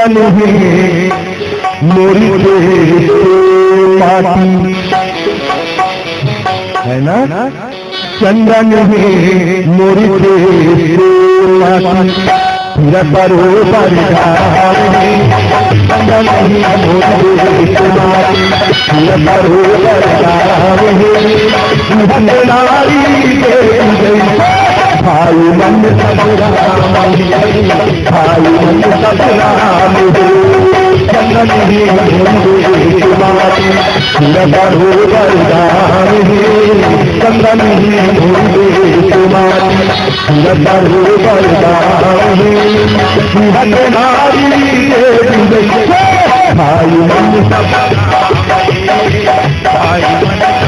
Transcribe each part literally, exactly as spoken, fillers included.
नहीं मोरी के माटी, है ना? चंदन हे मोरी देश के माटी, तीरथ बरोबर गाँव हे। चंदन हे मोरी देश के माटी, तीरथ बरोबर गाँव हे। इहाँ के नारी के जैसे भाई मन सब राम हे, भाई मन सब राम हे। चंदन हे मोरी देश के माटी, तीरथ बरोबर गाँव हे। चंदन हे मोरी देश के माटी, तीरथ बरोबर गाँव हे। इहाँ के नारी के जैसे भाई मन सब, भाई मन सब।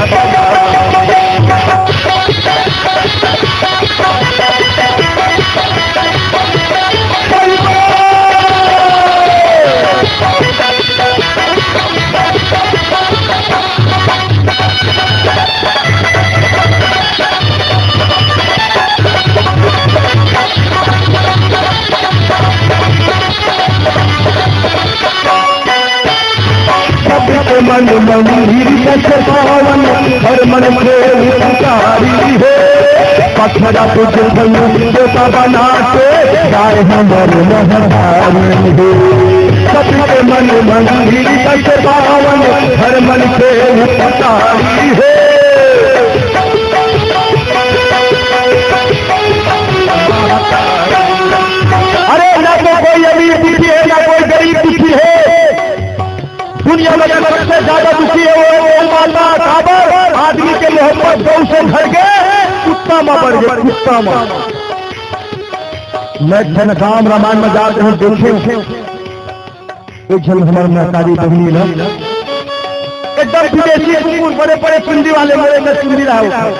सबके मन मंदिर कस पावन, हर मन के उपकारी हे। पथरा पुत्र देवता बना के गाय हमर महतारी हे। सबके मन मंदिर कस पावन, हर मन के उपकारी हे। अरे, ना तो कोई अमीर दुखी हे, ना कोई गरीब दुखी हे। दुनिया में सबसे ज्यादा दुखी हे वो, वो माता। काबर? आदमी के मोहब्बत गौ से भर के कुत्ता मा बढ़ गे, कुत्ता मा। मैं एक ठन गाँव रामायण में जात रहेंव, देखेंव, एक झन हमर महतारी बहिनी ना, एकदम विदेशी कुकुर, बड़े बड़े चुंदी वाले, बड़े बड़े चुंदी रहा हो।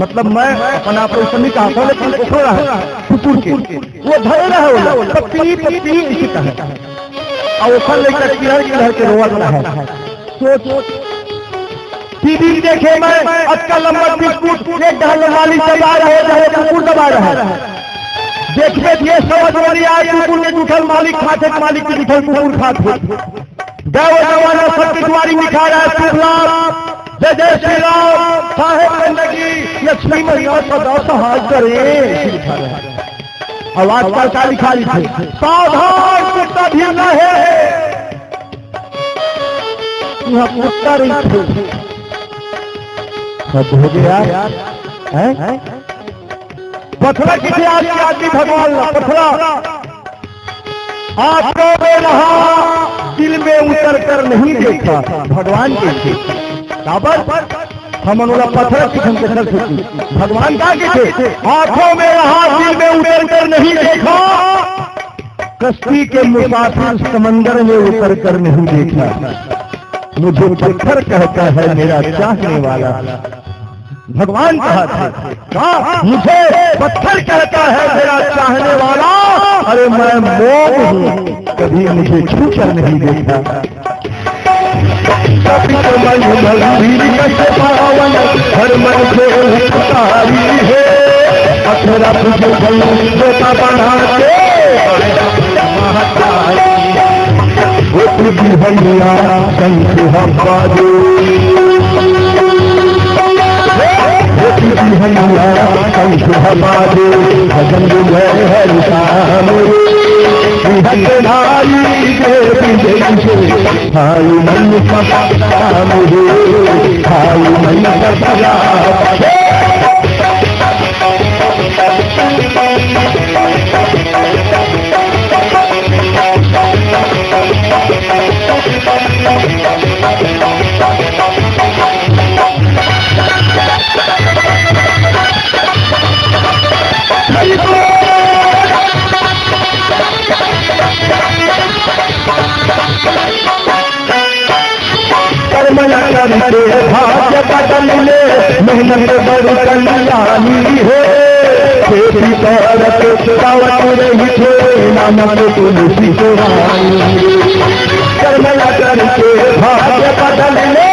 मतलब, मैं अपन आप को नहीं कहा था, लेकिन ओखर रहा, कुकुर के। वो धरे रहा होला, पत्नी, पत्नी इसी कहे। अउ ओखर लइका किलर किलर के रोवत रहे। सोच, टीवी देखे मैं, अतका लंबा बिस्कुट, एक डहर मालिक दबा रहे, डहर कुकुर दबा रहे। देखबे त ये समझ में नहीं आए, कुकुर के जूठल मालिक खाथे, मालिक के जूठल कुकुर खाथे। गए वो जमाना, सबके दुआरी मिठाई रहे, शुभ लाभ, जय जय श्री राम, साहेब गंदगी, लक्ष्मी मैया सदा सहाय करे, ऐसे लिखा रहे। अब आजकल का लिखा लिखे, सावधान, कुत्ता भी ना है। इहाँ कुत्ता रहिथे। हद हो गया। हैं? पथरा किथे आज के आदमी भगवान ला? पथरा। आंखों में रहा, दिल में उतर कर नहीं देखा। भगवान कहिथे। काबर? हमन ओला पथरा किथन के सरस्वती। भगवान का कहिथे? आंखों में रहा, दिल में उतर कर नहीं देखा। कश्ती के मुसाफिर समंदर में उतर कर नहीं देखा। मुझे पत्थर कहता है मेरा चाहने वाला। भगवान कहा था, कहा, मुझे पत्थर कहता है मेरा चाहने वाला। अरे, मैं मोम हूँ, कभी मुझे छू कर नहीं देखा। कभी तो मन मंदिर कस पावन, हर मन को उपकारी हे। अथरा तुझे देवता बना के, महतारी। वो तुझी भैया शंख हवा दे। वो तुझी भैया शंख हवा दे। भजन विजय हर शाम रे। हटनाई देवी जैसे। खाई मन का मुझे, खाई मन का। कर्म न करके भाग्य बदल ले, मेहनत बड़ कल्याणी हे। खेती करत गावत रहिथे, नानक तुलसी के रानी। कर्म न करके भाग्य बदल ले,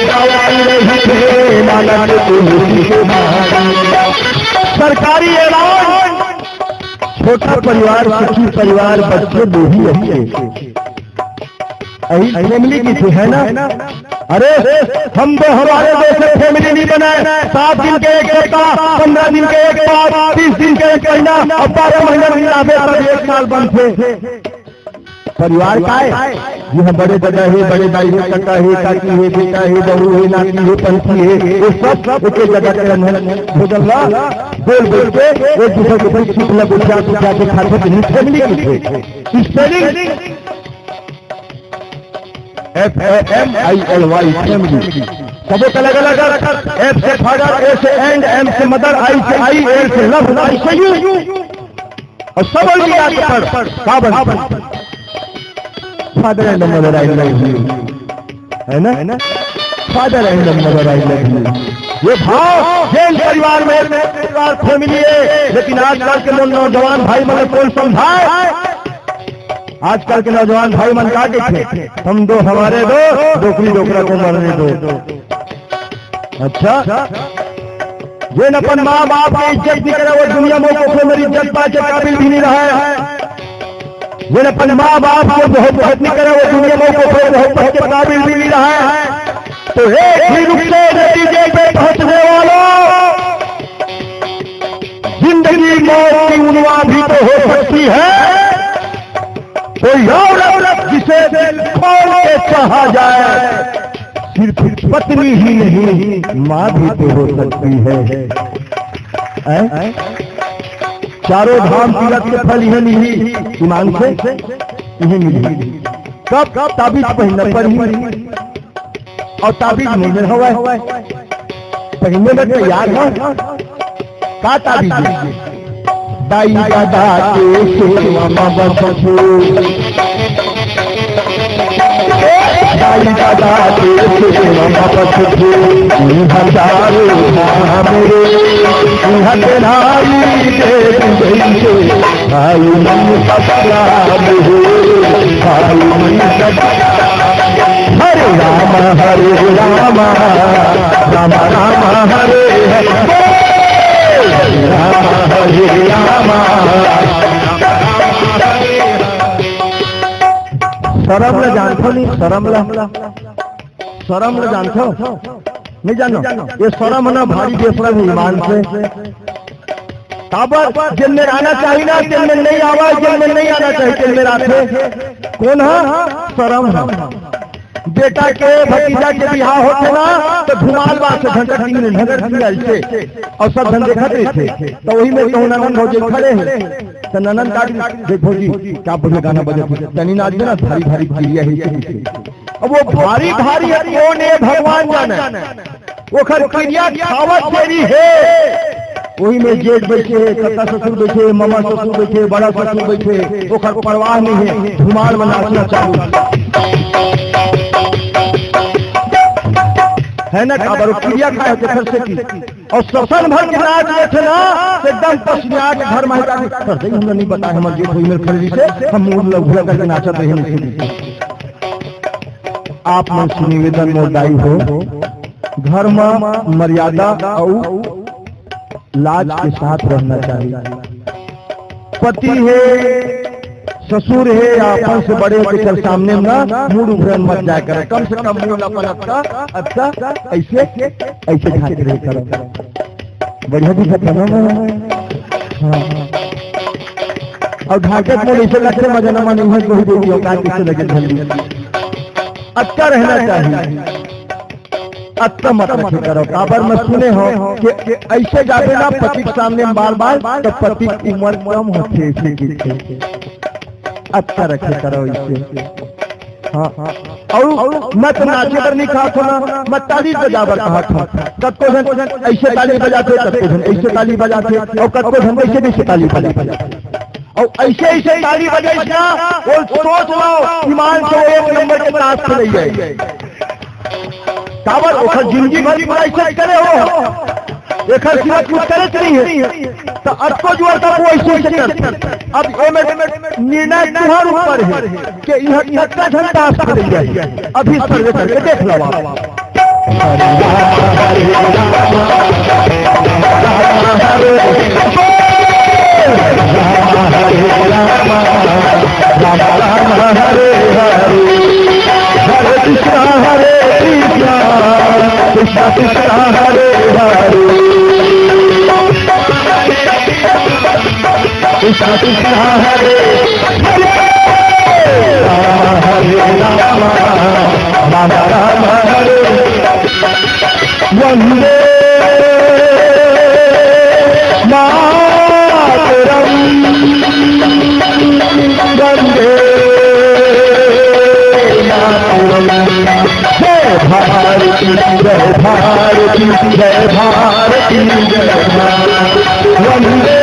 गावत रहिथे, नानक तुलसी के रानी। सरकारी ऐलान, छोटा परिवार, सुखी परिवार, बच्चे दो ही अच्छे। यही फैमिली की थी, है ना? अरे, हम तो हमारे जैसे फैमिली नहीं बनाए। सात दिन के एक सप्ताह, पन्द्रह दिन के एक पाठ, तीस दिन के एक महीना, अब बारह महीना नहीं आवे, तब एक साल बनते। परिवार का है? जी हाँ, बड़े दादा है, बड़े दाई है, काका है, काकी है, बेटा है, बहू है, नाती है, पनसी है, ये सब एक एक जगह के अंदर भोजन ला, बोल बोल के एक दूसरे के बीच सुख लग उठा उठा के खाते थे, फैमिली की थे। Spelling F A M I L Y, family. सबको अलग अलग। एफ से फादर, ए से एंड, एम से मदर, आई से आई, एल से लव, आई से यू। और सब अंग्रेजी याद कर, का बनता? Father and mother, I love you, है ना? Father and mother, I love you. ये भाव, जैन परिवार में, परिवार, फैमिली है, लेकिन आजकल के नौ-, नौजवान भाई मन कौन समझाए? आजकल के नौजवान भाई मन का कहते हैं, हम दो हमारे दो, डोकरी डोकरा को मरने दो। अच्छा, जेन अपन माँ बाप के इज्जत नहीं करे, वो दुनिया में कोई मेरी इज्जत पाए के काबिल भी नहीं रहा है। जेन अपन माँ बाप को मोहब्बत नहीं करे, वो दुनिया में कोई मोहब्बत के काबिल भी नहीं रहा है। तो एक ही रुख से नतीजे पे पहुंचने वालों, जिंदगी मौत की उनवा भी तो हो सकती है। कोई औरत जिसे दिल खोल के चाहा जाए, सिर्फ पत्नी ही नहीं, माँ भी तो हो सकती है। हैं? चारों धाम तीरथ के फल यह मिली, ईमान से यह मिली। कब? कब ताबीज पहनना पड़ी। और ताबीज मुंह में हवा है, पहनने में तैयार हो। का ताबीज है? दाई दादा के सेवा में बसबो, दाई दादा के सेवा में बसबो, हजारों धाम रे, हजारी के भाई मन पकड़ा हो, भाई मन पकड़ा। हरे राम हरे राम, राम राम हरे हरे, राम हरे राम। सरम ला जानथो नहीं, सरम ला, सरम ला जानथो नहीं, जानो? ये सरम ना भारी बेसरम है ईमान से। काबर? जेन में आना चाहिए ना, तेन में नहीं आवा, जेन में नहीं आना चाहिए, तेन में आथे। कौन हा? सरम हा। बेटा के, भतीजा के बिहाव होथे ना, तो धुमाल बार से घंटा तीन घंटा तीन ऐसे, और सब झन देखत रहिथे। तो वही में कहूँ ननन भौजी खड़े हैं, तो ननन का भी, "देख भौजी, क्या बढ़िया गाना बजे, तनी नाच देना, भारी भारी चिड़िया है।" अब वो भारी भारी है, कौन है भगवान जाने। ओखर किरिया खावत देरी हे। वही में जेठ बैठे हे, कक्का ससुर बैठे हे, मामा ससुर बैठे हे, बड़ा ससुर बैठे हे, ओखर परवाह नहीं हे, धुमाल में नाचना चालू। है ना, काबर किरिया खाए थे फिर से की। और ससन भर के नाच लेथे ना, एकदम पसनिया के घर में जाके, "सर, नहीं, हमने नहीं बताया, हमारे जेठ वही में खरीदी से, हम मूड लघुरा करके नाचत रहे नहीं।" आप मन से निवेदन मोर दाई हो, घर म मर्यादा अउ लाज के साथ रहना चाहिए। पति हे, ससुर हे या अपन से बड़े हे, तेकर सामने म ना मूड़ उभरन मत जाए करे। कम से कम मूड़ अपन अतका, अतका ऐसे, ऐसे ढांक रहे करो। बढ़िया दिखत हे ना मैं? हाँ। अउ ढांकत में ऐसे लगथे मजा ना माने, वही कोई देखियो का कैसे लगे जल्दी। अतका रहना चाहिए। अतका मत रखे करो। काबर मैं सुने हो कि, कि ऐसे जाबे ना पति के सामने बार-बार, तो पति की उम्र कम होथे, ऐसे की। अतका रखे करो इसे। हाँ। अउ मैं तो नाचे बर नहीं कहत हो ना, मैं ताली बजा बर कहत हो। कतको झन ऐसे ताली बजाथे, कतको झन ऐसे ताली बजाथे, अउ कतको झन ऐसे, ऐसे ताली बजाथे। अउ ऐसे, ऐसे ताली बजाइस ना, वो सोच लो, ईमान से वो एक नंबर के ताश खेलई हे। काबर ओखर जिंदगी भर पूरा ऐसे करे हो, एखर सिवा कुछ करे नहीं हे। तो अब तो जो तक वो ऐसे, ऐसे कर, अब एमे निर्णय तुम्हार ऊपर हे कि यह कतना झन ताश खेलई हे। अभी सर्वे करके देख लो आप। राम हरे राम, राम राम हरे हरे, हरे कृष्णा हरे कृष्णा, कृष्णा कृष्णा हरे हरे, कृष्णा कृष्णा हरे हरे, राम हरे राम, राम राम हरे। वंदे मातरम, वंदे मातरम। जय भारती, जय भारती, जय भारती, जय भारती। वंदे